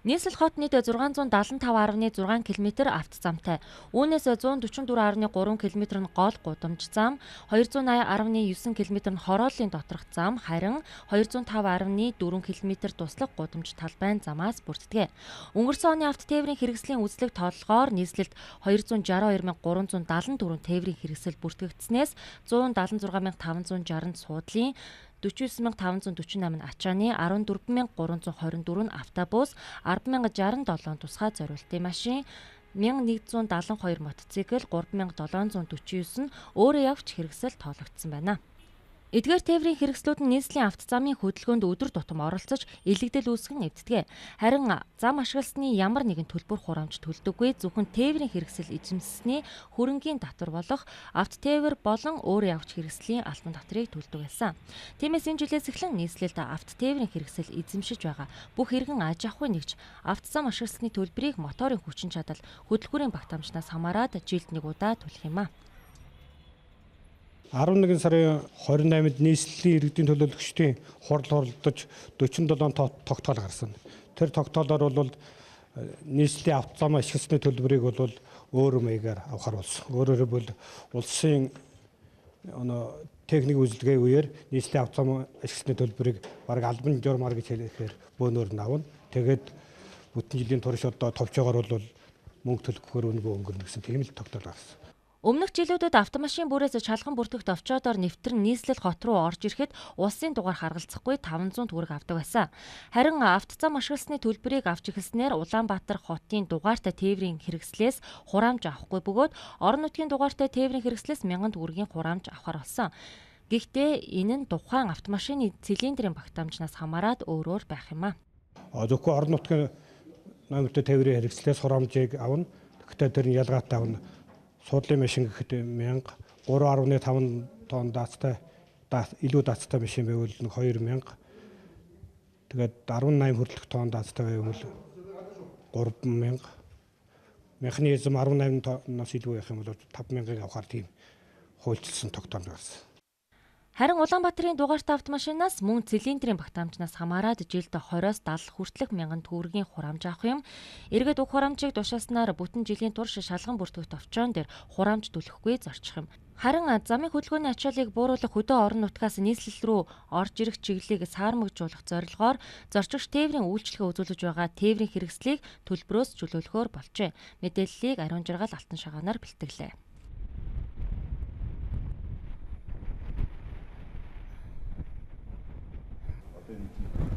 Нийслэл хот нийт 675.6 км автозамтай. Үүнээс 144.3 км нь гол гудамж зам, 280.9 км нь хорооллын доторх зам, харин 205.4 км туслах гудамж талбайн замаас бүрддэг. Өнгөрсөн оны автотээврийн хэрэгслийн үзлэг тооллогоор нийслэлд 262,374 тээврийн хэрэгсэл бүртгэгдсэнээс 176,560 суудлын, 49,548 ачааны, 14,324 нь автобус, 10,067 тусгай зориултын машин, 1172 мотоцикл, 3,749 нь өөрөө явж хэрэгсэл тоологдсон байна. Эдгээр тээврийн хэрэгслүүд нь нийслэлийн автозамын хөдөлгөөнд өдөр тутам оролцож илэгдэл үүсгэн эвддэг. Харин зам ашигласны ямар нэгэн төлбөр хураамж төлдөггүй, зөвхөн тээврийн хэрэгсэл эзэмшсэний хөрөнгийн татвар болох автотээвэр болон өөр явж хэрэгслийн албан татварыг төлдөг байсан. Тиймээс энэ жилээс эхлэн нийслэлд автотээврийн хэрэгсэл эзэмшиж байгаа бүх иргэн аж ахуйн нэгж автозам ашигласны төлбөрийг моторын хүчин чадал хөдөлгүүрийн багтаамжнаас хамаарат жилд нэг удаа төлөх юм а. 11 сарын 28-нд нийслэлийн иргэдийн төлөөлөгчдийн хурал хуралдаж 47 тогтоол гарсан. Тэр тогтоолоор бол нийслэлийн автозам ашигласны төлбөрийг бол өөр маягаар авахар болсон. Өөрөөр хэлбэл улсын техник үзлэгээ үеэр нийслэлийн автозам ашигласны төлбөрийг бараг албан журмаар гэж хэлэхээр бөөнөр нь авна. Тэгээд бүтэн жилийн турш одоо товчоогоор бол мөнгө төлөхөөр үнэгүй өнгөрнө гэсэн тийм л тогтоол гарсан. Өмнөх жилүүдэд автомашин бүрээс чалган бүртгэгт овчоодоор нэвтрэн нийслэл хот руу орж ирэхэд улсын дугаар харгалзахгүй 500 төгрөг авдаг байсан. Харин автозам ашигласны төлбөрийг авч эхэлснээр Улаанбаатар хотын дугаартай тээврийн хэрэгслээс хураамж авахгүй бөгөөд орон нутгийн дугаартай тээврийн хэрэгслээс 1000 төгрөгийн хураамж авахар болсон. Гэхдээ энэ нь тухайн автомашины цилиндрийн багтаамжнаас хамаарат өөрөөр байх юм а. Зөвхөн орон нутгийн номертой тээврийн хэрэгслээс хураамжийг авна. Гэхдээ тэр нь ялгаатай авна. Суудлын машин гэхэд 1000, 3.5 тонн даацтай, илүү даацтай машин байвал 2000. Тэгээд 18 хүртэлх тонн даацтай байвал 3000. Механизм 18 тонноос илүү байх юм бол 5000-ыг авахар тийм хуульчилсан тогтоол гарсан. Харин Улаанбаатарын дугаартай автомашинаас мөн цилиндрийн багтаамжнаас хамаарат жилд 20-оос 70 хүртэлх мянган төгрөгийн хураамж авах юм. Эргээд уг хураамжийг тушааснаар бүтэн жилийн турш шалган бүртгэгт овчоон дээр хураамж төлөхгүй зорчих юм. Харин замын хөдөлгөөний ачааллыг бууруулах хөдөө орон нутгаас нийслэл рүү орж ирэх чиглэлийг саармагжуулах зорилгоор зорчигч тээврийн үйлчилгээ үзүүлж байгаа тээврийн хэрэгслийг төлбөрөөс чөлөөлөхөөр болжээ. Мэдээллийг Ариун Жаргал Алтан шагаанаар бэлтгэлээ.